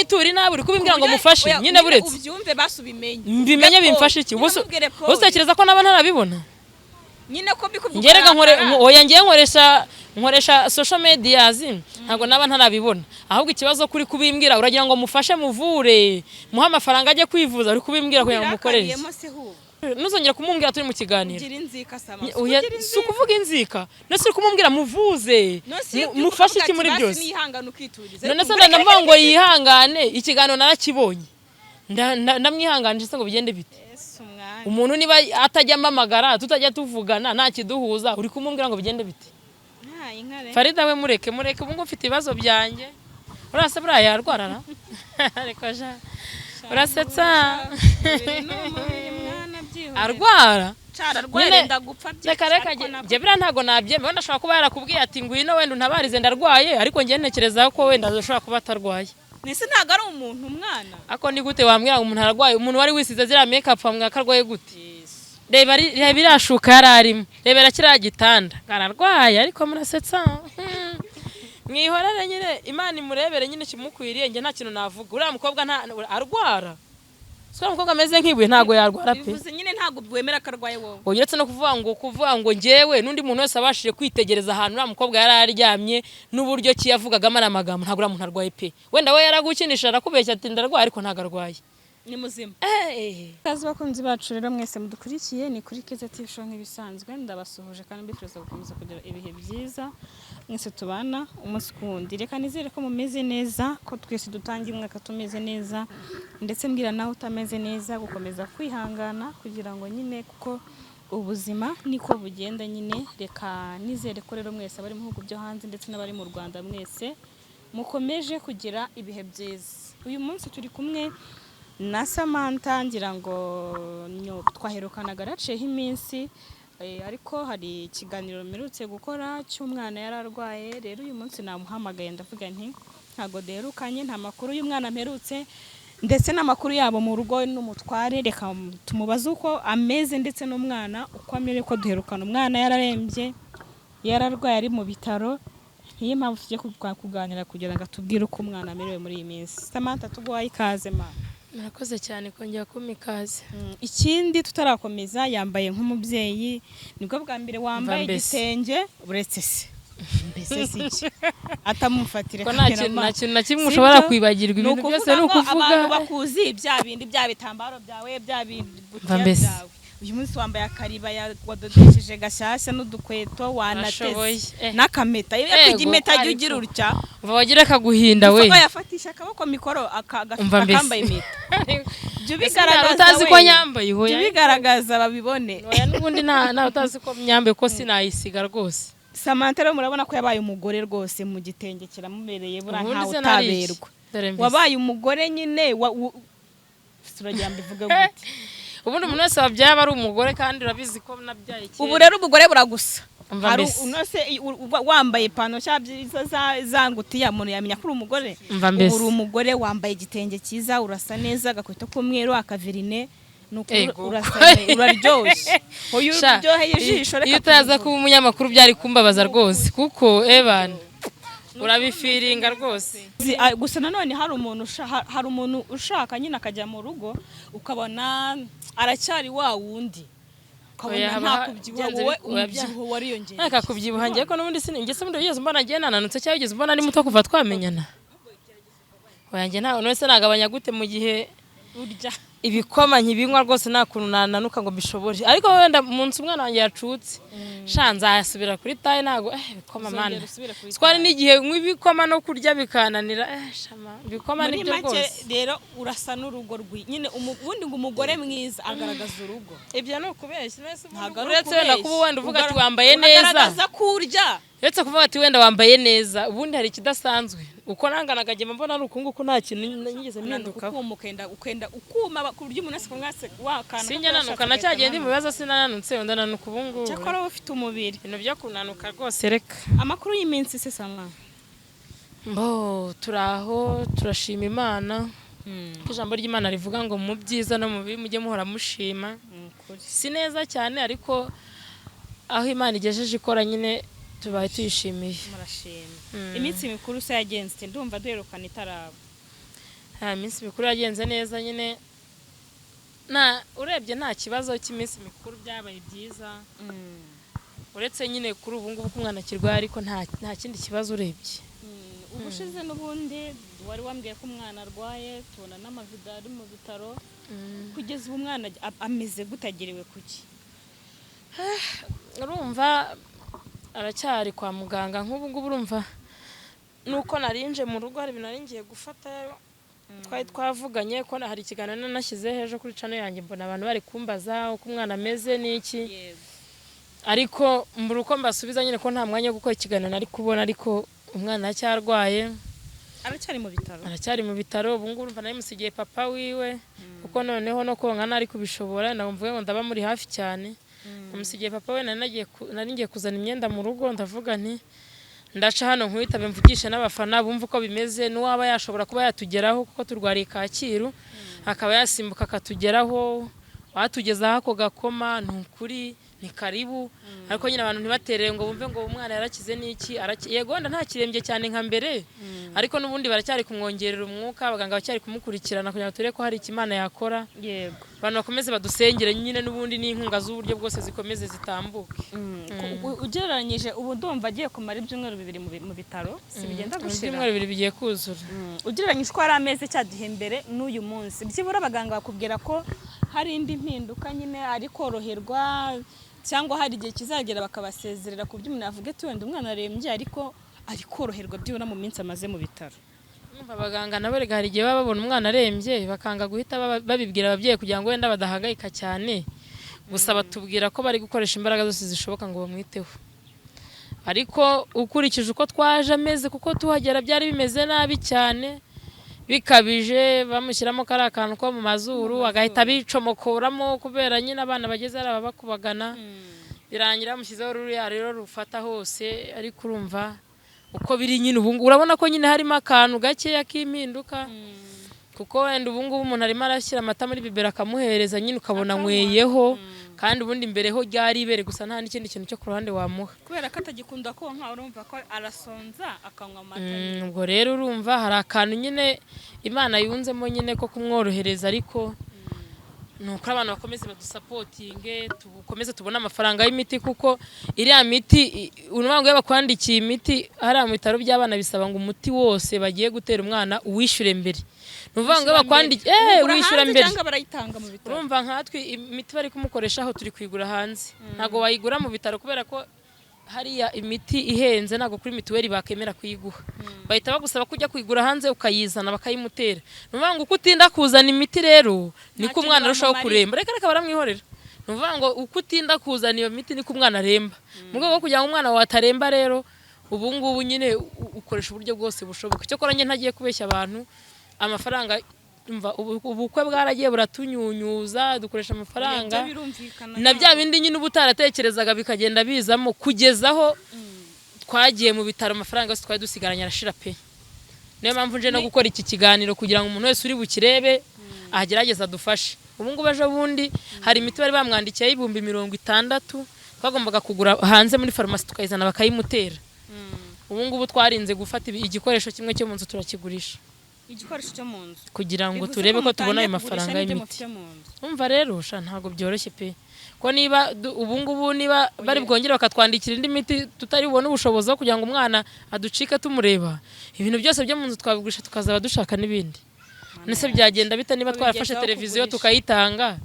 Kumwitura inabi, uri kubimbwira ngo mufashe Oya, nyine buretse ubyumve basi, ubimenye. Mbimenye bimfashe iki? Nyine mubwire Paul. Utekereza ko naba ntarabibona? Nyine ko mbikuvuga. Ngerega nkore. Urakara. Oya, ngiye nkoresha social medias, ntabwo naba ntarabibona. Ahubwo ikibazo kuri kubimbwira, uragira ngo mufashe, muvure, muhe amafaranga ajye kwivuza. Uri kubimbwira kugira ngo mukoreshe. Ubirakariyemo se ahubwo? Ntuzongere kumumbwira turi mu kiganiro. Ugira inzika, sama. Oya, si ukuvuga inzika. None se uri kumubwira muvuze, mufashe iki muri byose? Nihangana, ukituriza. None se ndavuga ngo yihangane? Ikiganiro narakibonye. Ndamwihanganisha se ngo bigende bite? Yesu umwanya. Umuntu niba atajya amamagara, tutajya tuvugana, nta kiduhuza, uri kumubwira ngo bigende bite? Nta inkare. Farida we, mureke, mureke. Ubu ngubu mfite ibibazo byanjye. Urase buriya yarwarara, ariko ja urasetsa. Umubiri ni umubiri, mwana, byihorere. Arwara. Cara, arwaye. Nyine- Renda gupfa. Reka reka. Ariko nako- Njye biriya ntabwo nabyemera. Wenda ashobora kuba yarakubwiye ati: "Ngwino wenda untabarize, ndarwaye," ariko njye ntekereza ko wenda ashobora kuba atarwaye. Nese ntabwo ari umuntu, umwana? Ako ni gute wambwira ngo umuntu ararwaye? Umuntu wari wisize ziriya make up wambwira ko arwaye gute? Reba reba iriya shuka yari arimo, rebera kiriya gitanda, ararwaye? Ariko murasetsa. Mwihorere nyine, Imana imurebere nyine ikimukwiriye. Njye nta kintu navuga. Uriya mukobwa nta arwara. Si uriya mukobwa ameze nk'ibuye, ntabwo yarwara pe. Bivuze nyine ntabwo wemera ko arwaye wowe? Uretse no kuvuga ngo njyewe, n'undi muntu wese abashije kwitegereza ahantu uriya mukobwa yari aryamye n'uburyo ki yavugagamo ari amagambo, ntabwo uriya muntu arwaye pe. Wenda we yaragukinisha, arakubeshya ati: "Ndarwaye," ariko ntabwo arwaye. Ni muzima. Eh. Ikaze bakunzi bacu rero mwese mudukurikiye, ni kuri Keza TV Show nk'ibisanzwe. Ndabasuhuje kandi mbifuriza gukomeza kugira ibihe byiza mwese tubana umunsi ku wundi. Reka nizere ko mumeze neza, ko twese dutangiye umwaka tumeze neza, ndetse mbwira nawe utameze neza gukomeza kwihangana kugira ngo nyine, kuko ubuzima niko bugenda nyine. Reka nizere ko rero mwese abari mu bihugu byo hanze ndetse n'abari mu Rwanda mwese mukomeje kugira ibihe byiza. Uyu munsi turi kumwe na Samantha. Ngira ngo twaherukanaga araciyeho iminsi, ariko hari ikiganiro mperutse gukora cy'umwana yari arwaye. Rero uyu munsi namuhamagaye, ndavuga nti ntabwo duherukanye, nta makuru y'umwana mperutse ndetse n'amakuru yabo mu rugo n'umutware. Reka tumubaze uko ameze ndetse n'umwana uko amerewe, ko duherukana umwana yararembye, yararwaye, ari mu bitaro. Niyo mpamvu tugiye kuganira kugira ngo atubwire uko umwana amerewe muri iyi minsi. Samantha, tuguhaye ikaze ma. Murakoze cyane kongera kumpa ikaze. Ikindi tutarakomeza, yambaye nk'umubyeyi, nibwo bwa mbere wambaye Mva mbese. igitenge. Uretse se mbese si iki atamufatire? Ko nta kintu, nta kintu na kimwe ushobora kwibagirwa. Ibintu byose ni ukuvuga. Abantu bakuzi bya bindi, bya bitambaro byawe, bya bindi Mva mbese. byawe. Uyu munsi wambaye akaribaya wadodesheje gashyashya n'udukweto, wanateze Urashoboye. n'akameta. Iyo Ego, kujya impeta jya ariko. Ugira utya. Umva wagira akaguhinda we. Ufa yafatisha akaboko mikoro Umva mbese. akambaye impeta. Jya Ese ubigaragaza utazi ko we. nyambaye? Jya Hoya. ubigaragaza babibone. Oya, n'ubundi nta utazi ko myambaye, ko sinayisiga rwose. Samantha rero murabona ko yabaye umugore rwose, mu gitenge kiramubereye, buriya Ubundi ntawe se nari iki? utaberwa. Dore mbese. Wabaye umugore nyine turagira mbivuge gute? Ubundi umuntu wese wabyaye aba ari umugore, kandi urabizi ko nabyaye kera. Ubu rero ubugore buragusa. Umva Hari mbese. unose wambaye ipantaro cyangwa byiza za ngutiya, umuntu yamenya ko uri umugore. Umva mbese. Ubu uri umugore, wambaye igitenge cyiza, urasa neza, agakweto k'umweru, akaverine, ni ukuri. Ego. Urasa neza, uraryoshye. Uyu Sha, uryoheye ijisho, reka iyo utaza tubivuge. kuba umunyamakuru byari kumbabaza rwose, kuko ebana urabifiringa rwose. Gusa nanone hari umuntu ushaka nyine akajya mu rugo, ukabona aracyari wa wundi, ukabona Oya, nta kubyibuha. byanze Wowe oya, umubyibuho wariyongereye. Nta kubyibuha ngiye ko n'ubundi njye se ubundi wigeze umbona ngiye nananutse, cyangwa wigeze umbona ari muto kuva twamenyana? Oya, njye nta none se nagabanya gute mu gihe Urya. ibikoma nkibinywa rwose? Nta kuntu nananuka ngo mbishobore. Ariko wenda munsi umwana wanjye yacutse, sha, nzasubira kuri taille. Ntago ibikoma Uzongera mana usubire kuri twari n'igihe nywa ibikoma no kurya bikananira. Shama, ibikoma Muri nibyo make rwose. rero urasa n'urugo rwi nyine ubundi ngo umugore mwiza agaragaza urugo. Ibyo ni ukubeshya. None se ubundi Ntabwo ari uretse wenda ukubeshya. kuba wenda uvuga ati wambaye neza, Ugaragaza ko urya. uretse kuvuga ati wenda wambaye neza, ubundi hari ikidasanzwe? Uko nanganaga njye mbona ari uku nguku, nta kintu nigeze mpindukaho. Ukuma, ukenda ukuma ku buryo umuntu wese kumwase wakana. Sinjya nanuka na cya gihe ndi mu bibazo, sinananutse, ndananuka ubu ngubu. Cyakora wowe ufite umubiri. Ibintu byo kunanuka rwose, reka. Amakuru y'iminsi se, Sama? Mbo turi aho, turashima Imana, ko ijambo ry'Imana rivuga ngo mu byiza no mu bibi mujye muhora mushima. Si neza cyane, ariko aho Imana igejeje ikora nyine tubaye tuyishimiye. Murashima. Iminsi mikuru se yagenze ite? Ndumva duherukana itaraba. Nta minsi mikuru yagenze neza nyine, na urebye nta kibazo cy'iminsi mikuru, byabaye byiza, uretse nyine kuri ubu ngubu ko umwana akirwaye, ariko nta kindi kibazo urebye. Ubushize n'ubundi wari wambwiye ko umwana arwaye, tubona n'amavido ari mu bitaro. Kugeza ubu umwana ameze gute, agiriwe kuki? Urumva aracyari kwa muganga nk'ubu ngubu. Urumva nuko narinje mu rugo, hari ibintu nari ngiye gufatayo twari twavuganye, ko hari ikiganiro nanashyizeho ejo kuri channel yanjye, mbona abantu bari kumbaza uko umwana ameze n'iki, ariko mbura uko mbasubiza nyine ko nta mwanya wo gukora ikiganiro nari kubona. Ariko umwana aracyarwaye. Aracyari mu bitaro? Aracyari mu bitaro. Ubu ngubu urumva nari musigiye papa wiwe, kuko noneho no konka ntari kubishobora, ntabwo mvuge ngo ndaba muri hafi cyane. Namusigiye papa we. Nari ngiye kuzana imyenda mu rugo, ndavuga nti ndaca hano nkwitabe, mvugishe n'abafana bumve uko bimeze, n'uwaba yashobora kuba yatugeraho, kuko turwariye Kacyiru, akaba yasimbuka akatugeraho, watugezaho ako gakoma, ni ukuri ni karibu. Ariko nyine abantu ntibaterere ngo bumve ngo umwana yarakize n'iki. Yego wenda ntakirembye cyane nka mbere, ariko n'ubundi baracyari kumwongerera umwuka, abaganga baracyari kumukurikirana kugira ngo turebe ko hari icyo Imana yakora. Abantu bakomeze badusengere nyine, n'ubundi n'inkunga z'uburyo bwose zikomeze zitambuke. Ugereranyije ubu ndumva agiye kumara ibyumweru 2 mu bitaro, si bigenda gushira? Ibyumweru 2 bigiye kuzura. Ugereranyije uko yari ameze cya gihe mbere n'uyu munsi, byibura abaganga bakubwira ko hari indi mpinduka nyine, ari koroherwa, cyangwa hari igihe kizagera bakabasezerera ku buryo umuntu yavuga ati wenda umwana arembye ariko ari koroherwa byibura mu minsi amaze mu bitaro? Urumva abaganga nabo rega hari igihe baba babona umwana arembye, bakanga guhita babibwira ababyeyi kugira ngo wenda badahangayika cyane. Gusa batubwira ko bari gukoresha imbaraga zose zishoboka ngo bamwiteho. Ariko ukurikije uko twaje ameze, kuko tuhagera byari bimeze nabi cyane bikabije, bamushyiramo kariya kantu ko mu mazuru agahita abicomokoramo, kubera nyine abana bageze ari ababakubagana, birangira bamushyizeho ruriya rero rufata hose. Ariko urumva uko biri nyine ubu ngubu, urabona ko nyine harimo akantu gakeya k'impinduka, kuko wenda ubu ngubu umuntu arimo arashyira amata muri bibero akamuhereza nyine, ukabona anyweyeho, kandi ubundi mbere ho ryari ibere gusa, nta n'ikindi kintu cyo ku ruhande wamuha. Kubera ko atagikunda konka, urumva ko arasonza akanywa amata. Ubwo rero urumva hari akantu nyine Imana yunzemo nyine ko kumworohereza, ariko ni uko abantu bakomeze badusapotinge, tukomeze tubone amafaranga y'imiti, kuko iriya miti urumva ngo iyo bakwandikiye imiti hariya mu bitaro by'abana, bisaba ngo umuti wose bagiye gutera umwana uwishyure mbere. Ni ukuvuga ngo iyo bakwandikiye Ugura wishyura hanze mbere. cyangwa barayitanga mu bitaro? Urumva nkatwe imiti bari kumukoreshaho turi kuyigura hanze, ntabwo wayigura mu bitaro, kubera ko hariya imiti ihenze, ntabwo kuri mituweli bakemera kuyiguha, bahita bagusaba kujya kuyigura hanze ukayizana bakayimutera. Ni ukuvuga ngo uko utinda kuzana imiti rero niko Nta umwana kintu arushaho bamumarira. kuremba. Reka reka, baramwihorera. Ni ukuvuga ngo uko utinda kuzana iyo miti niko umwana aremba. Mu rwego rwo kugira ngo umwana wawe ataremba rero, ubu ngubu nyine ukoresha uburyo bwose bushoboka. Cyokora njye ntagiye kubeshya abantu, amafaranga umva, ubukwe bwaragiye buratunyunyuza, dukoresha amafaranga Ibyo birumvikana. na bya bindi nyine uba utaratekerezaga bikagenda bizamo, kugeza aho twagiye mu bitaro amafaranga yose twari dusigaranye arashira pe. Niyo mpamvu nje no gukora iki kiganiro, kugira ngo umuntu wese uri bukirebe agerageze adufashe. Ubu ngubu ejo bundi hari imiti bari bamwandikiye 60,000, twagombaga kugura hanze muri farumasi tukayizana bakayimutera. Ubu ngubu twarinze gufata igikoresho kimwe cyo mu nzu turakigurisha. Igikoresho cyo mu nzu? Kugira ngo Bivuze turebe ko tubona mutangiye ayo mafaranga kugurisha n'ibyo y'imiti. mufite mu nzu. Umva rero sha, ntabwo byoroshye pe, ko niba ubu ngubu niba bari bwongere bakatwandikira indi miti tutari bubone ubushobozi bwo kugira ngo umwana aducike tumureba, ibintu byose byo mu nzu twabigurisha tukazaba dushaka n'ibindi. Nese byagenda bite niba Ko twarafashe bigezaho televiziyo kugurisha. tukayitanga?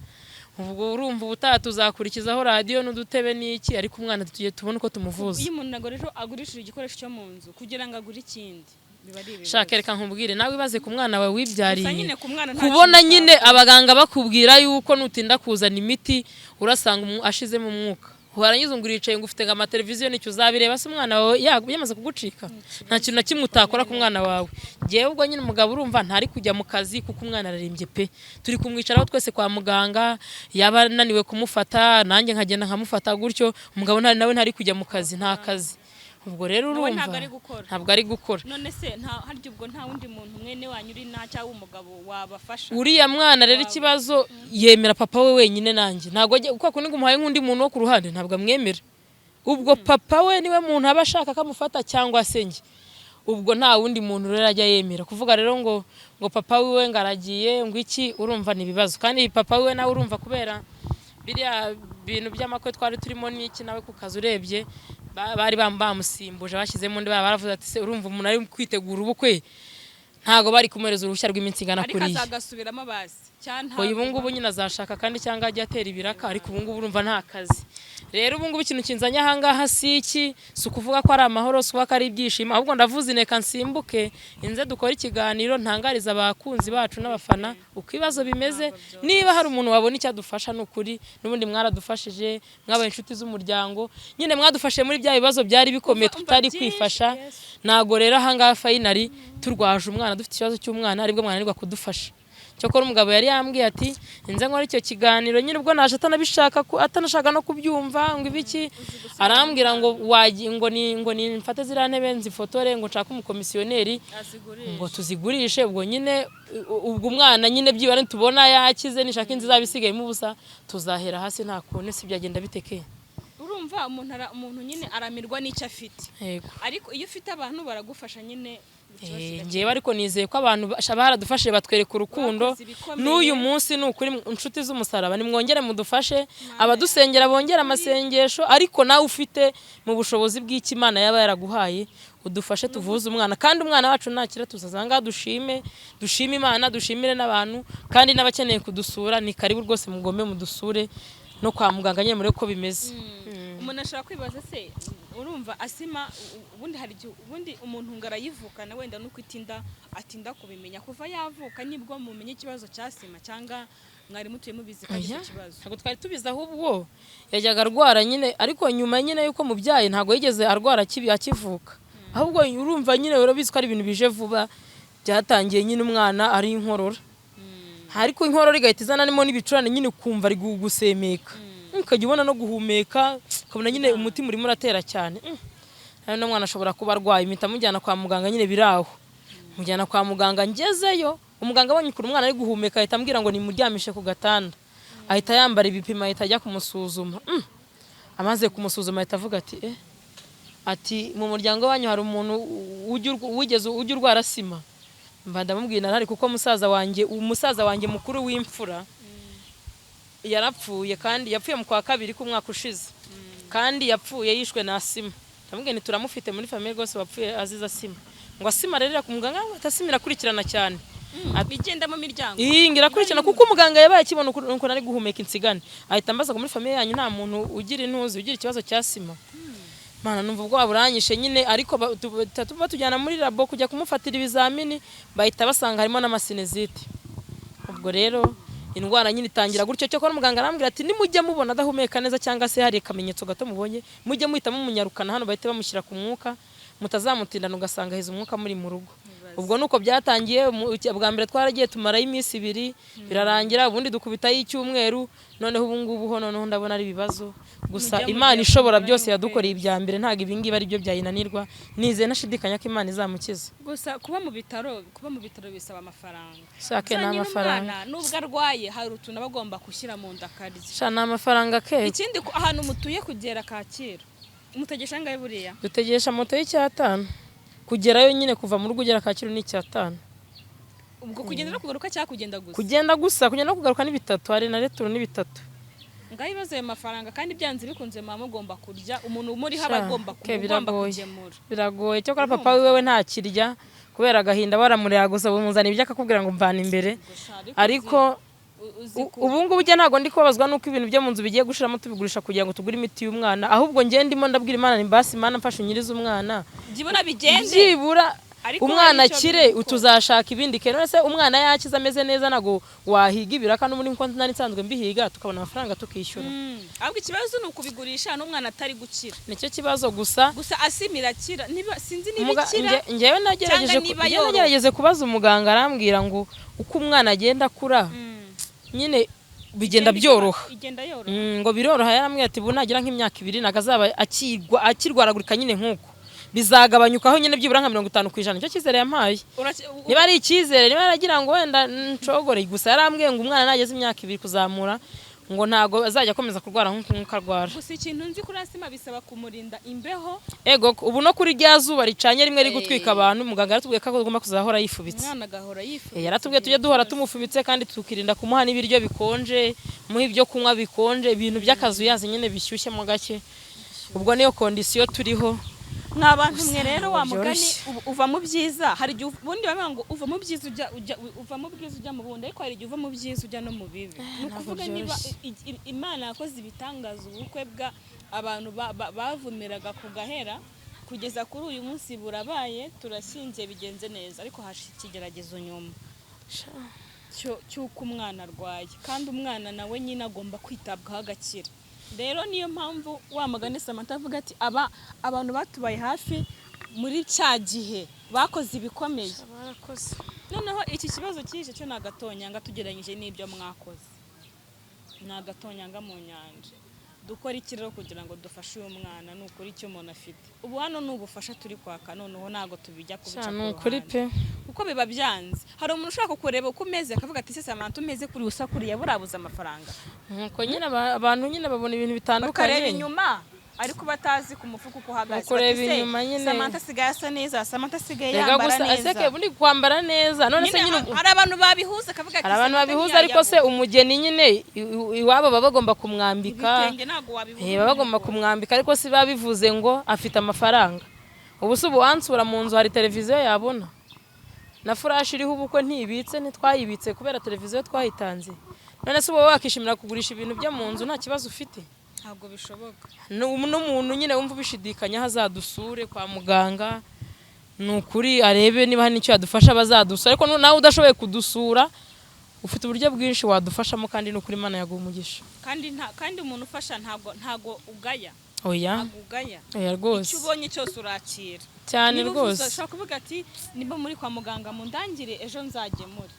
Ubwo urumva ubutaha tuzakurikizaho radiyo n'udutebe n'iki, ariko umwana tugiye tubone uko tumuvuza. Iyo umuntu ntabwo rero agurishije igikoresho cyo mu nzu kugira ngo agure ikindi, biba ari ibibazo. Shaka, reka nkubwire, nawe ibaze ku mwana wawe wibyariye, Gusa nyine ku mwana nta kubona kintu nyine utakora. abaganga bakubwira yuko nutinda kuzana imiti urasanga ashizemo umwuka, warangiza ngo uricaye ngo ufite ngo amateleviziyo nicyo uzabireba se umwana wawe yamaze kugucika? Nta kintu na kimwe utakora ku mwana wawe. Ngewe ubwo nyine umugabo urumva ntari kujya mu kazi kuko umwana ararembye pe, turi kumwicaraho twese kwa muganga, yaba ananiwe kumufata nanjye nkagenda nkamufata gutyo. Umugabo nawe ntari kujya mu kazi, nta kazi. Ubwo rero Nawe urumva ntabwo ari gukora. Ntabwo ari gukora. None se nta harya ubwo nta wundi muntu mwene wanyu uri nta cyangwa umugabo wabafasha? Uriya mwana rero ikibazo yemera papa we wenyine, nanjye ntabwo ajya kuko kundi ngo umuhaye nk'undi muntu wo ku ruhande ntabwo amwemera. Ubwo papa we niwe muntu aba ashaka ko amufata cyangwa se njye. Ubwo nta wundi muntu rero ajya yemera kuvuga rero ngo papa wiwe ngo aragiye ngo iki, urumva ni ibibazo. Kandi papa wiwe nawe urumva kubera biriya bintu by'amakwe twari turimo n'iki, nawe ku kazi urebye bari bamusimbuje, bashyizemo undi, baravuze ati se urumva umuntu ari kwitegura ubukwe, ntago bari kumuhereza uruhushya rw'iminsi ingana Ariko kuriya. azagasubiramo bazi cyangwa? Oya, ubu ngubu nyine azashaka kandi cyangwa ajya atera ibiraka, ariko ubu ngubu urumva nta kazi. Rero ubu ngubu ikintu kinzanye aha ngaha si iki, si ukuvuga ko ari amahoro, si ukuvuga ko ari ibyishimo, ahubwo ndavuze ineka nsimbuke inze dukore ikiganiro, ntangariza abakunzi bacu n'abafana uko ibibazo bimeze. Niba hari umuntu wabona icyo adufasha, ni ukuri n'ubundi mwaradufashije, mwabaye inshuti z'umuryango nyine, mwadufashe muri bya bibazo byari bikomeye Umva, umva tutari byinshi, kwifasha. Yesu. Ntago rero aha ngaha finally turwaje umwana, dufite ikibazo cy'umwana, aribwo mwananirwa kudufasha. Cyokora umugabo yari yambwiye ati inze nkora icyo kiganiro nyine, ubwo naje atanabishaka atanashaka no kubyumva ngo ibiki, arambwira ngo wagi ngo ni mfate ziriya ntebe nzifotore, ngo nshake umukomisiyoneri ngo tuzigurishe. Ubwo nyine ubwo umwana nyine byibura nitubona yakize, nishaka inzu izaba isigayemo ubusa, tuzahera hasi. Nta kuntu si byagenda bitekeye. Urumva umuntu nyine aramirwa n'icyo afite. Yego. Ariko iyo ufite abantu baragufasha nyine, ikibazo kigakemurwa. Njyewe ariko nizeye ko abantu baradufashije, batwereka urukundo. Bakoze ibikomeye. N'uyu munsi ni ukuri, inshuti z'umusaraba nimwongere mudufashe, abadusengera bongere amasengesho, ariko nawe ufite mu bushobozi bw'icyo Imana yaba yaraguhaye udufashe tuvuze umwana. Kandi umwana wacu nakira tuzaza ngaha dushime, dushime Imana, dushimire n'abantu. Kandi n'abakeneye kudusura ni karibu rwose, mugombe mudusure no kwa muganga nyine murebe uko bimeze. Umuntu ashobora kwibaza se, urumva asima ubundi hari igihe ubundi umuntu ngo arayivukana, wenda nuko atinda kubimenya. Kuva yavuka nibwo mumenye ikibazo cya asima, cyangwa mwari mutuye mubizi ko agize Oya, ikibazo? ntabwo twari tubizi, ahubwo yajyaga arwara nyine, ariko nyuma nyine yuko mubyaye ntabwo yigeze arwara akivuka. Ahubwo urumva nyine urabizi ko ari ibintu bije vuba, byatangiye nyine umwana ari inkorora, ariko inkorora igahita izanamo n'ibicurane nyine, ukumva ari gusemeka, ukajya ubona no guhumeka ukabona nyine umutima urimo uratera cyane. Rero uno mwana ashobora kuba arwaye, mpita mujyana kwa muganga nyine biraho, mujyana kwa muganga. Ngezeyo umuganga abonye ukuntu umwana ari guhumeka, ahita ambwira ngo nimuryamishe ku gatanda, ahita yambara ibipimo, ahita ajya kumusuzuma. Amaze kumusuzuma ahita avuga ati ati mu muryango wanyu hari umuntu wigeze ujya urwara asima? Mba ndamubwira narahari, kuko umusaza wanjye mukuru w'imfura yarapfuye, kandi yapfuye mu kwa kabiri k'umwaka ushize, kandi yapfuye yishwe na asima. Ndamubwira nti turamufite muri famille rwose wapfuye azize asima. Ngo asima rero ku muganga ngo asima irakurikirana cyane. Igenda mu miryango. Iyi ngo irakurikirana, kuko umuganga yabaye akibona ukuntu ari guhumeka insigane, ahita ambaza ngo muri famille yanyu nta muntu ugira intuzi, ugira ikibazo cya asima? Mana, numva ubwoba buranyishe nyine, ariko batujyana muri labo kujya kumufatira ibizamini, bahita basanga harimo n'amasinezite. Ubwo rero indwara nyine itangira gutyo. Cyokora muganga arambwira ati nimujya mubona adahumeka neza cyangwa se hari akamenyetso gato mubonye, mujye muhita mumunyarukana hano, bahite bamushyira ku mwuka, mutazamutindana ugasanga aheze umwuka muri mu rugo. Ubwo nuko byatangiye. Bwa mbere twaragiye tumarayo iminsi 2 birarangira, ubundi dukubitayo icyumweru. Noneho ubu ngubu ho noneho ndabona ari ibibazo gusa. Mujya Imana mujya ishobora kumarayo byose yadukoreye ibya mbere, ntabwo ibi ngibi ari byo byayinanirwa. Nizeye ntashidikanya ko Imana izamukiza. Gusa kuba mu bitaro bisaba amafaranga. Shake Gusa ni nyine amafaranga. Umwana nubwo arwaye hari utuntu aba agomba gushyira mu nda akarya. Sha, ni amafaranga ke. Ikindi ahantu mutuye kugera Kacyiru mutegesha angahe buriya? Dutegesha moto y'icyatanu kugerayo nyine, kuva mu rugo ugera Kacyiru ni icyatanu. Ubwo kugenda no kugaruka cyangwa kugenda gusa? Kugenda gusa, kugenda no kugaruka ni bitatu, hari na retour ni bitatu. Ngaho ibibazo ayo mafaranga, kandi byanze bikunze mama mugomba kurya, umuntu umuriho aba Sha, agomba ke ugomba biragoye. kugemura. Biragoye. Cyakora papa wiwe ntakirya kubera agahinda, baramureba gusa bumuzana ibyo akakubwira ngo mvana imbere. Gusa ariko uzi ubu ngubu njye ntabwo ndi kubabazwa n'uko ibintu byo mu nzu bigiye gushiramo tubigurisha kugira ngo tugure imiti y'umwana, ahubwo njye ndimo ndabwira Imana ni basi Imana mfashe unyirize umwana. Byibura bigende. Byibura Ariko umwana hari icyo akire, biri gukora. tuzashaka ibindi. Ke none se umwana yakize ameze neza, ntabwo wahiga ibiraka n'ubundi nkuko nari nsanzwe mbihiga, tukabona amafaranga tukishyura? Ahubwo ikibazo ni ukubigurisha n'umwana atari gukira. Nicyo kibazo gusa. Gusa asima irakira, niba sinzi niba ikira Njyewe nagerageje cyangwa niba njyewe yoroha. nagerageje kubaza umuganga, arambwira ngo uko umwana agenda akura nyine bigenda byoroha. Igenda yoroha. Ngo biroroha. Yarambwiye ati ubu nagira nk'imyaka 2 ntabwo azaba akirwaragurika nyine, nk'uko bizagabanyukaho nyine byibura nka 50%. Nicyo cyizere yampaye. Niba ari icyizere, niba yaragira ngo wenda nshogore, gusa yarambwiye ngo umwana nageze imyaka 2 kuzamura Ngo ntago azajya akomeza kurwara nk'uko nk'uko arwara. Gusa ikintu nzi kuri asima, bisaba kumurinda imbeho. Ego, ubu no kuri rya zuba ricanye rimwe riri gutwika abantu, muganga yaratubwiye ko agomba kuzahora yifubitse. Umwana agahora yifubitse. Yaratubwiye tujye duhora tumufubitse, kandi tukirinda kumuha n'ibiryo bikonje, muha ibyo kunywa bikonje, ibintu by'akazuyazi nyine bishyushyemo gake. Ubwo niyo condition turiho. Mwa bantu mwe rero, wa ntabwo mugani byoroshye. Uva mu byiza, hari igihe ubundi bavuga ngo uva mu byiza ujya uva mu bwiza ujya mu bundi, ariko hari igihe uva mu byiza ujya no mu bibi. Ni Ntabwo ukuvuga niba byoroshye. Imana yakoze ibitangaza, ubukwe bwa abantu bavumiraga ku gahera, kugeza kuri uyu munsi burabaye, turashyingiye, bigenze neza, ariko haje ikigeragezo nyuma cy'uko umwana arwaye, kandi umwana nawe nyine agomba kwitabwaho agakira. Rero niyo mpamvu wa mugani Samantha avuga ati aba abantu batubaye hafi muri cya gihe bakoze ibikomeye. Barakoze. Noneho iki kibazo kije cyo ni agatonyanga tugereranyije n'ibyo mwakoze, ni agatonyanga mu nyanja. Dukora iki rero kugira ngo dufashe uyu mwana? Ni ukuri icyo umuntu afite ubu hano ni ubufasha turi kwaka. Noneho ntabwo tubijya kubica Ni ku ukuri ruhande pe. kuko biba byanze. Hari umuntu ushaka kureba uko umeze akavuga ati: "Se Samantha umeze kuri usa kuriya burabuze amafaranga?" Nuko nyine abantu nyine babona ibintu Bakareba bitandukanye. inyuma ariko batazi ku mufuka uko uhagaze. Bakureba Bati, "Se, inyuma nyine. Samantha asigaye asa neza, Samantha asigaye Rega yambara gusa neza." aseke ubundi kwambara neza none se Nyine nyine hari abantu babihuza akavuga ati hari abantu "Samantha babihuza, ariko se ntiyayabura." umugeni nyine iwabo baba bagomba kumwambika Ibitenge ntabwo wabibura. Baba bagomba kumwambika, ariko si babivuze ngo afite amafaranga. Ubu se ubu wansura mu nzu hari televiziyo yabona? Na flash iriho ubukwe ntibitse, ntitwayibitse kubera televiziyo twayitanze. None se uba wakishimira kugurisha ibintu byo mu nzu nta kibazo ufite? Ntabwo bishoboka. N'umuntu nyine wumva ubishidikanyaho azadusure kwa muganga, ni ukuri arebe niba hari n'icyo yadufasha bazadusura. Ariko nawe udashoboye kudusura, ufite uburyo bwinshi wadufashamo, kandi ni ukuri Imana yaguha umugisha. Kandi nta kandi umuntu ufasha ntago ugaya. Oya. Ntago ugaya. Oya rwose. Icyo ubonye cyose urakira. Cyane. Niba uvuze, Rwose. ushobora kuvuga ati: "Niba muri kwa muganga mundangire, ejo nzagemure."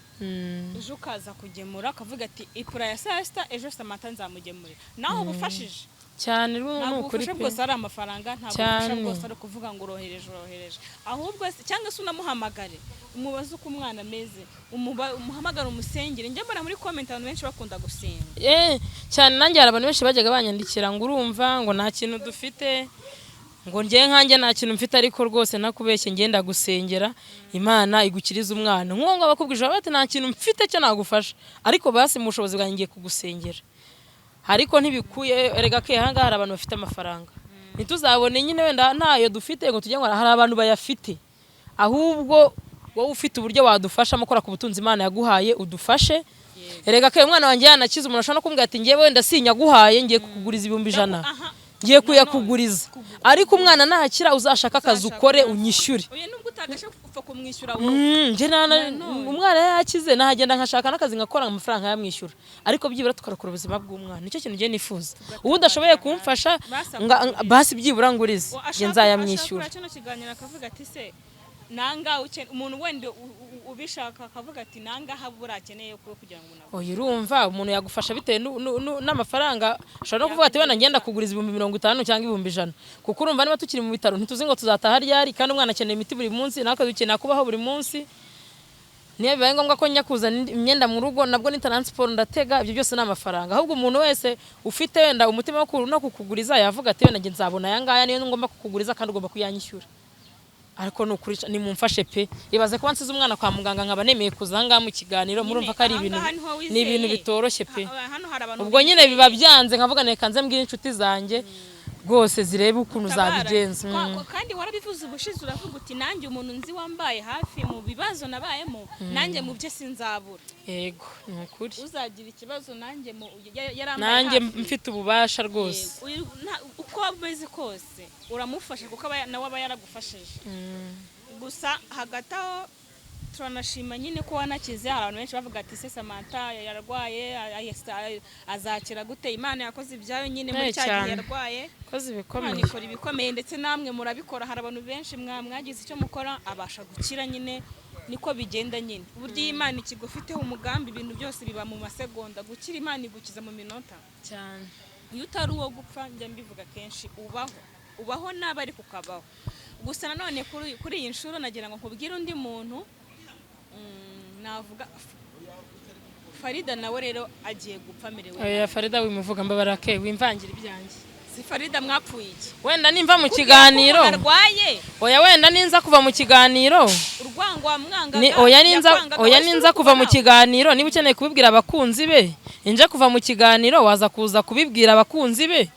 Ejo ukaza kugemura, ukavuga ati: "Ipura ya saa sita ejo Samantha nzamugemurira." Nawe uba ufashije. Cyane ni Ntabwo ukuri ubufasha pe. bwose ari amafaranga, ntabwo ubufasha bwose ari ukuvuga ngo urohereje, urohereje. Ahubwo se cyangwa se unamuhamagare umubaze uko umwana ameze, umuhamagare umusengere. Njya mbona muri comment abantu benshi bakunda gusenga. Cyane, nanjye hari abantu benshi bajyaga banyandikira ngo urumva ngo nta kintu dufite, ngo njye nkanjye nta kintu mfite, ariko rwose ntakubeshye ngenda gusengera Imana igukiriza umwana. Nk'uwo ngo bakubwije bati: "Nta kintu mfite cyo nagufasha, ariko basi mu bushobozi bwanjye ngiye kugusengera." Ariko ntibikuye erega ke ahangaha hari abantu bafite amafaranga. Ntituzabone nyine wenda ntayo dufite ngo tujye ngo hari abantu bayafite. Ahubwo wowe ufite uburyo wadufashamo, ukora ku butunzi Imana yaguhaye, udufashe. Erega ke umwana wanjye yanakize, umuntu ashobora no kumbwira ati: "Ngewe wenda sinyaguhaye, ngiye kukuguriza 100,000, ngiye kuyakuguriza, ariko umwana nakira uzashaka akazi ukore unyishyure." Oya, nubwo utagasha upfa kumwishyura wowe. Njye Nanone. Umwana yakize nahagenda nkashaka n'akazi nkakora amafaranga nkayamwishyura, ariko byibura tukarokora ubuzima bw'umwana. Nicyo kintu ngiye nifuza. Ubu udashoboye kumfasha Basi basi byibura ngurize, njye nzayamwishyura. Ashaka kino kiganiro akavuga ati: "Se nanga umuntu wenda ubishaka," akavuga ati: "Nanga habura akeneye kuba kugira ngo umuntu Oya, urumva umuntu yagufasha bitewe n'amafaranga. Ashobora no kuvuga ati: "Wenda ngenda kuguriza 50,000 cyangwa 100,000," kuko urumva niba tukiri mu bitaro ntituzi ngo tuzataha ryari, kandi umwana akeneye imiti buri munsi, natwe dukeneye kubaho buri munsi. Niyo bibaye ngombwa ko njya kuzana imyenda mu rugo, nabwo ni transport ndatega, ibyo byose ni amafaranga. Ahubwo umuntu wese ufite wenda umutima wo no kukuguriza yavuga ati: "Wenda njye nzabona aya ngaya niyo ngomba kukuguriza, kandi ugomba kuyanyishyura." Ariko ni ukuri nimumfashe pe. Ibaze kuba nsize umwana kwa muganga nkaba nemeye kuza aha ngaha mu kiganiro, murumva ko ari ibintu Ahangaha niho ni ibintu wizeye. bitoroshye pe. Hano hari abantu Ubwo nyine biba byanze nkavuga reka nze mbwire inshuti zanjye rwose zirebe ukuntu Tabara. zabigenza. Kandi warabivuze ubushize, uravuga uti: "Nanjye umuntu nzi wambaye hafi mu bibazo nabayemo, nanjye mu bye sinzabura." Yego, ni ukuri. Uzagira ikibazo nanjye mu yarambaye Nanjye hafi. mfite ububasha rwose. Yego, uko ameze kose uramufasha kuko nawe aba yaragufashije. Gusa hagati aho turanashima nyine ko wanakize. Hari abantu benshi bavuga ati: "Se Samantha yararwaye, azakira gute?" Imana yakoze ibyayo nyine muri Eh, cya gihe cyane. yarwaye. Koze Imana ibikomeye. ikora ibikomeye, ndetse namwe murabikora. Hari abantu benshi mwagize icyo mukora abasha gukira nyine. Niko bigenda nyine. Uburyo iyo Imana ikigufiteho umugambi, ibintu byose biba mu masegonda. Gukira Imana igukiza mu minota. Cyane. Iyo utari uwo gupfa, njya mbivuga kenshi, ubaho, ubaho nabi ariko ukabaho. Gusa nanone kuri iyi nshuro nagira ngo nkubwire undi muntu, navuga Farida nawe rero agiye gupfa amerewe Oya, Farida wimuvuga, mbabara ke, wimvangira ibyanjye. Si Farida mwapfuye iki? Wenda nimva mu kiganiro. Kugira ngo umuntu arwaye. Oya, wenda ninza kuva mu kiganiro. Urwango wamwangaga Ni oya, ninza yakwangaga, oya wahise ninza kuva mu urukura. kiganiro, niba ukeneye kubibwira abakunzi be, inje kuva mu kiganiro, waza kuza kubibwira abakunzi be,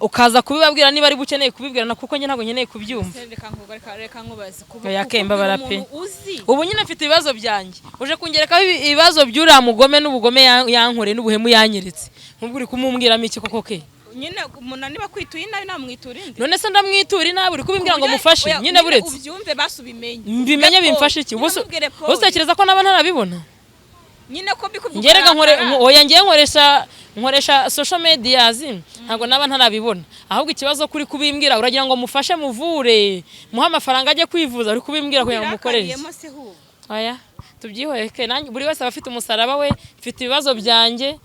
ukaza kubibabwira niba ari ukeneye kubibwira, na kuko njye ntabwo nkeneye kubyumva. Se, reka reka nkubaze Oya, kubwira ke, mbabara pe. umuntu uzi. Ubu nyine mfite ibibazo byanjye, uje kungerekaho ibibazo by'uriya mugome n'ubugome yankoreye n'ubuhemu yanyiritse, nk'ubwo uri kumumbwiramo iki koko ke? Nyine umuntu niba kwituye inabi namwitura indi. None se ndamwitura inabi? Uri kubimbwira ngo mufashe. Oya, nyine buretse. Ubyumve basi, ubimenye. Mbimenye Ubwire bimfashe iki? Paul. Ubu Nyine mubwire Paul. utekereza ko naba ntarabibona? Nyine ko mbikuvuga Ngerega nkore. ukarakara. Oya, ngiye nkoresha social medias, ntabwo naba ntarabibona. Ahubwo ikibazo kuri kubimbwira, uragira ngo mufashe, muvure, muhe amafaranga ajye kwivuza, uri kubimbwira kugira ngo mukorere iki? Birakariyemo se ahubwo? Oya, tubyihoreke. Nanjye buri wese aba afite umusaraba we, mfite ibibazo byanjye,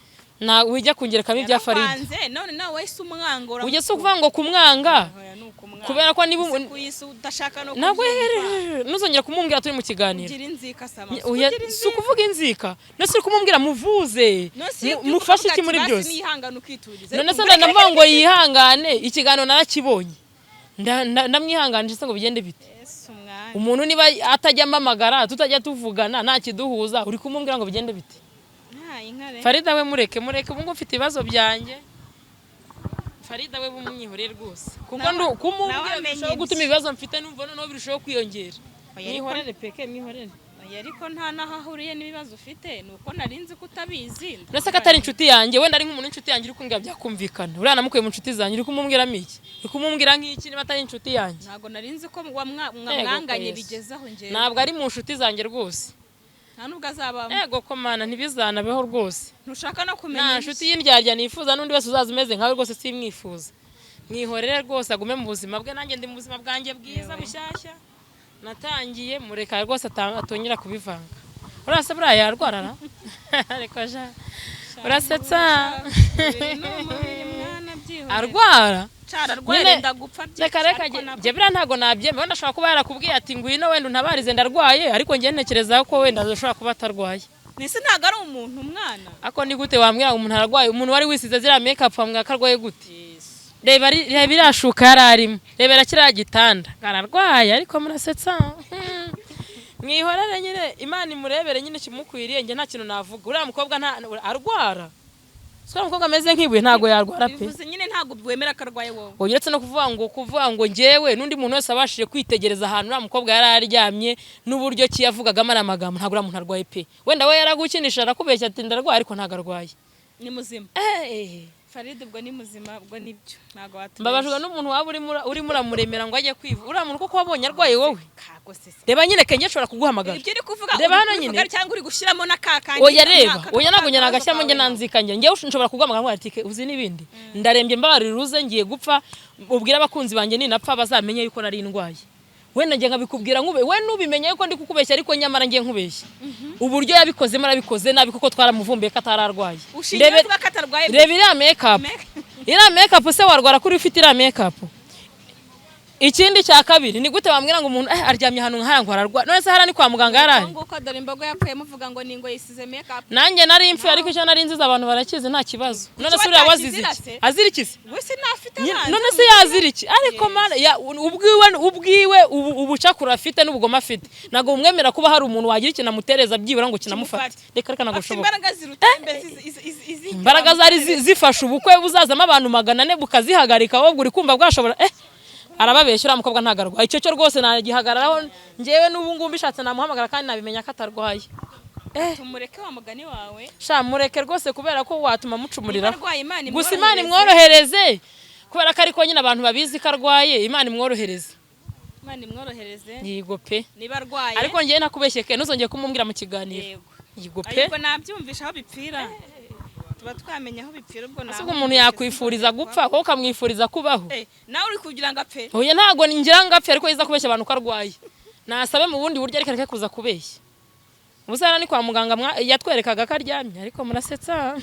nta wijya kungerekamo ibya Farida. Yarakwanze, none nawe wahise umwanga. Ujya si ukuvuga ngo kumwanga. Oya, ni ukumwanga. Kubera ko niba Ese kuyisi udashaka no ntabwo kubyumva. ntuzongera kumumbwira turi mu kiganiro. Ugira inzika sama. Oya, si ukuvuga inzika, none se uri kumubwira muvuze, mufashe iki muri byose? Nihangana ukituriza. None se ndavuga ngo yihangane? Ikiganiro narakibonye. Ndamwihanganisha se ngo bigende bite? Yesu mwami. Umuntu niba atajya amamagara, tutajya tuvugana, nta kiduhuza, uri kumubwira ngo bigende bite? Nta inka re. Farida we mureke, mureke. Ubu ngubu mfite ibibazo byanjye. Farida we bumwihorere rwose, kuko Nawe kumubwira amenye birushaho ibye. gutuma ibibazo mfite numva noneho birushaho kwiyongera. Oya, ariko- Mwihorere peke, mwihorere. Oya, ariko nta n'aho ahuriye n'ibibazo ufite, ni uko nari nzi ko utabizi. Uretse ko atari inshuti yanjye, wenda ari nk'umuntu w'inshuti yanjye uri kumbwira byakumvikana. Uriya namukuye mu nshuti zanjye, uri kumubwiramo iki? Uri kumubwira nk'iki niba atari inshuti yanjye? Ntabwo nari nzi ko Yego, mwanganye Yesu. bigeze aho njyewe. Ntabwo ari mu nshuti zanjye rwose. Nta nubwo azabamo. Ego ko Mana, ntibizanabeho rwose. Ntushaka no kumenya Nta ibye. nshuti y'indyarya nifuza, n'undi wese uzaza umeze nkawe rwose simwifuza. Mwihorere rwose, agume mu buzima bwe, nanjye ndi mu buzima bwanjye bwiza bushyashya natangiye. Mureka rwose atongera kubivanga. Urasa buriya yarwarara, ariko sha urasetsa. Umubiri ni umubiri mwana, byihorere. Arwara. Cara arwaye, Nyine- arenda gupfa byinshi, Reka reka. ariko nabwo- Njye biriya ntabwo nabyemera. Wenda ashobora kuba yarakubwiye ati ngwino wenda untabarize ndarwaye, ariko njye ntekereza ko wenda ashobora kuba atarwaye. Nese ntabwo ari umuntu, umwana? Ariko ni gute wambwira ngo umuntu ararwaye? Umuntu wari wisize ziriya make up wambwira ko arwaye gute? Reba reba iriya shuka yari arimo, rebera kiriya gitanda, ararwaye? Ariko murasetsa. Mwihorere nyine, Imana imurebere nyine ikimukwiriye. Njye nta kintu navuga. Uriya mukobwa nta arwara, si uriya mukobwa ameze nk'ibuye, ntabwo yarwara pe. Bivuze nyine ntabwo wemera ko arwaye wowe? Oya, uretse no kuvuga ngo njyewe, n'undi muntu wese abashije kwitegereza ahantu uriya mukobwa yari aryamye n'uburyo ki yavugagamo ariya magambo, ntabwo uriya muntu arwaye pe. Wenda we yaragukinisha, arakubeshya ati ndarwaye, ariko ntabwo arwaye. Ni muzima. Eh. Farid ubwo ni muzima, ubwo nibyo, ntabwo watubeshya. Mbabajwe n'umuntu waba urimo uramuremera ngo ajye kwivuza. Uriya muntu koko wabonye arwaye wowe? Kago se se. Reba nyine, kenge nshobora kuguhamagara. Ibyo uri kuvuga, Reba uri hano kubivuga nyine. cyangwa uri gushyiramo na ka kandi? Oya reba, oya, ntabwo njye nagashyiramo, njye nanzika. Njye njyewe nshobora kuguhamagara ngo ati uzi n'ibindi, ndarembye, mbabarira uze, ngiye gupfa, ubwire abakunzi banjye ninapfa bazamenye yuko nari ndwaye. Wenda njye nkabikubwira nkube we nubimenye yuko ndi kukubeshya, ariko nyamara ngiye nkubeshya. Uburyo yabikozemo, arabikoze nabi, kuko twaramuvumbuye ko atararwaye. Ushingiye kuvuga ko atarwaye? Reba iriya make-up, iriya make-up se warwara kuri ufite iriya make-up? Ikindi cya kabiri, ni gute wambwira ngo umuntu aryamye ahantu nk'aya ngo ararwaye? None se hariya ni kwa muganga yarari? Nguko dore imbogo yapfuye muvuga ngo ni ngo yisize make up. Nanjye nari impfuye, ariko icyo nari nziza abantu barakizi, nta kibazo. None se uriya wazize watakizira iki? se? Azira iki se? We se ntafite abanzi? None se yazira iki? Ariko mana ubwiwe ubucakura afite n'ubugome afite ntabwo bumwemera kuba hari umuntu wagira ikintu amutereza byibura ngo kinamufate. Kimufate. Reka reka, ntabwo Afite bishoboka. imbaraga ziruta izi Imbaraga zari zifashe ubukwe buzazamo abantu 400 bukazihagarika, wowe uri kumva bwashobora? Arababeshya, uriya mukobwa ntabwo arwaye. Icyo cyo rwose nagihagararaho njyewe. N'ubu ngubu mbishatse namuhamagara kandi nabimenya ko atarwaye. Tumureke wa mugani wawe. Sha mureke rwose, kubera ko watuma mucumuriraho. Niba arwaye, Imana Gusa Imana imworohereze. imworohereze, kubera ko ariko nyine abantu babizi ko arwaye. Imana imworohereze. Imana imworohereze. Yego pe. Niba arwaye. Ariko njyewe nakubeshye ke, ntuzongeye kumubwira mu kiganiro. Yego. Yego pe. Ariko nabyumvisha aho bipfira, tuba twamenya aho bipfira ubwo. Ese ubwo umuntu yakwifuriza gupfa, wowe ukamwifuriza kubaho? Eh, nawe uri kugira ngo apfe? Oya, ntabwo ngira ngo apfe, ariko yiza kubeshya abantu ko arwaye, nasabe mu bundi buryo, ariko areke kuza kubeshya. Ubusa hariya ni kwa muganga yatwerekaga ko aryamye, ariko murasetsa.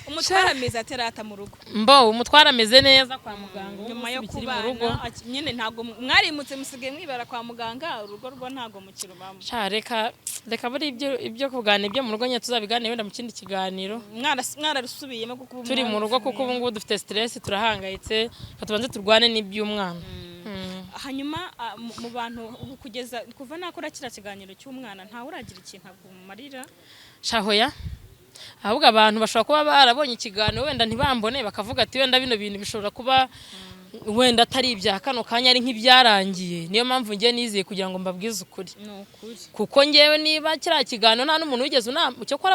Umutware ameze aterata mu rugo? Mbo umutware ameze neza kwa muganga ubu Nyuma yo bikiri mu rugo. kubana nyine ntabwo mwarimutse, musigaye mwibara kwa muganga, urugo rwo ntabwo mukirubamo. Sha, reka reka, buri ibyo kuganira ibyo mu rugo nyine tuzabiganire wenda mu kindi kiganiro. Mwararusubiyemo kuko ubu Turi mu rugo, kuko ubu ngubu dufite stress, turahangayitse. Reka tubanze turwane n'iby'umwana. Hanyuma mu bantu ubu kugeza kuva nakora kiriya kiganiro cy'umwana, ntawe uragira ikintu akumarira? Shahoya, ahubwo abantu bashobora kuba barabonye ikiganiro wenda ntibambone, bakavuga ati wenda bino bintu bishobora kuba wenda atari ibya kano kanya, ari nk'ibyarangiye. Niyo mpamvu ngiye nizeye kugira ngo mbabwize ukuri. Ni ukuri. Kuko ngewe niba kiriya kiganiro nta n'umuntu wigeze unama, cyokora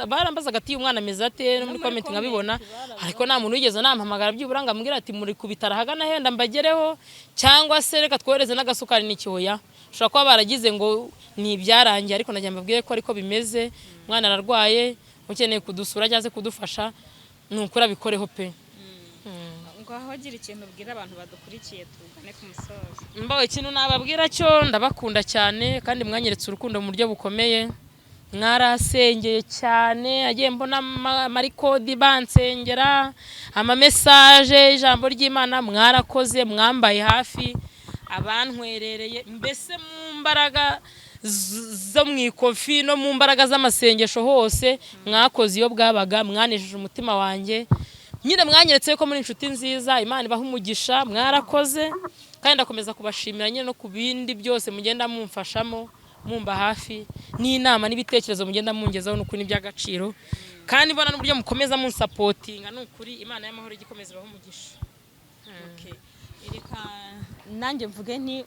barambazaga ati umwana ameze ate, no muri muri comment nkabibona. Comment barabaza. Ariko nta muntu wigeze anampamagara byibura ngo ambwire ati muri ku bitaro ahagana henda mbagereho, cyangwa se reka twohereze n'agasukari n'ikihoya. Ushobora kuba baragize ngo ni ibyarangiye, ariko nagira mbabwire ko ariko bimeze. Umwana ararwaye, ukeneye kudusura cyangwa se kudufasha, ni ukuri abikoreho pe. Ngaho agira ikintu ubwira abantu badukurikiye, tugane ku musozo. Mbawe, ikintu nababwira cyo, ndabakunda cyane kandi mwanyeretse urukundo mu buryo bukomeye. Mwarasengeye cyane, agiye mbona amarikodi bansengera, amamessage, ijambo ry'Imana. Mwarakoze, mwambaye hafi, abantwerereye mbese mu mbaraga zo mu ikofi no mu mbaraga z'amasengesho hose mwakoze iyo bwabaga, mwanejeje umutima wanjye. Nyine mwanyeretse ko muri inshuti nziza. Imana ibaha umugisha, mwarakoze, kandi ndakomeza kubashimira nyine no ku bindi byose mugenda mumfashamo, mumba hafi n'inama n'ibitekerezo mugenda mungezaho. Ni ukuri n'iby'agaciro, kandi mbona n'uburyo mukomeza munsupportinga. Ni ukuri Imana y'amahoro ijya ikomeza ibahe umugisha. Okay. Reka nanjye mvuge nti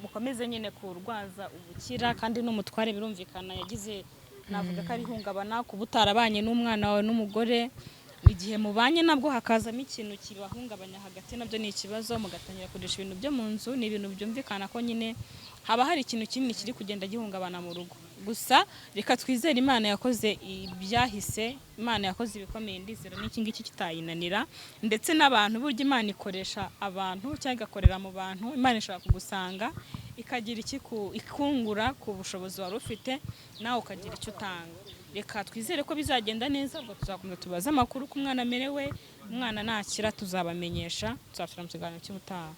mukomeze nyine kurwaza ubukira, kandi n'umutware birumvikana yagize, navuga ko ari ihungabana kuba utarabanye n'umwana wawe n'umugore. Igihe mubanye nabwo hakazamo ikintu kibahungabanya hagati, nabyo ni ikibazo, mugatangira kugurisha ibintu byo mu nzu. Ni ibintu byumvikana ko nyine haba hari ikintu kinini kiri kugenda gihungabana mu rugo. Gusa reka twizere Imana yakoze ibyahise, Imana yakoze ibikomeye, ndizera n'iki ngiki kitayinanira. Ndetse n'abantu, burya Imana ikoresha abantu cyangwa igakorera mu bantu. Imana ishobora kugusanga ikagira ikungura ku bushobozi wari ufite, nawe ukagira icyo utanga. Reka twizere ko bizagenda neza. Ubwo tuzakomeza tubaze amakuru ku mwana amerewe. Umwana nakira tuzabamenyesha, tuzasubira mu kiganiro cy'ubutaha.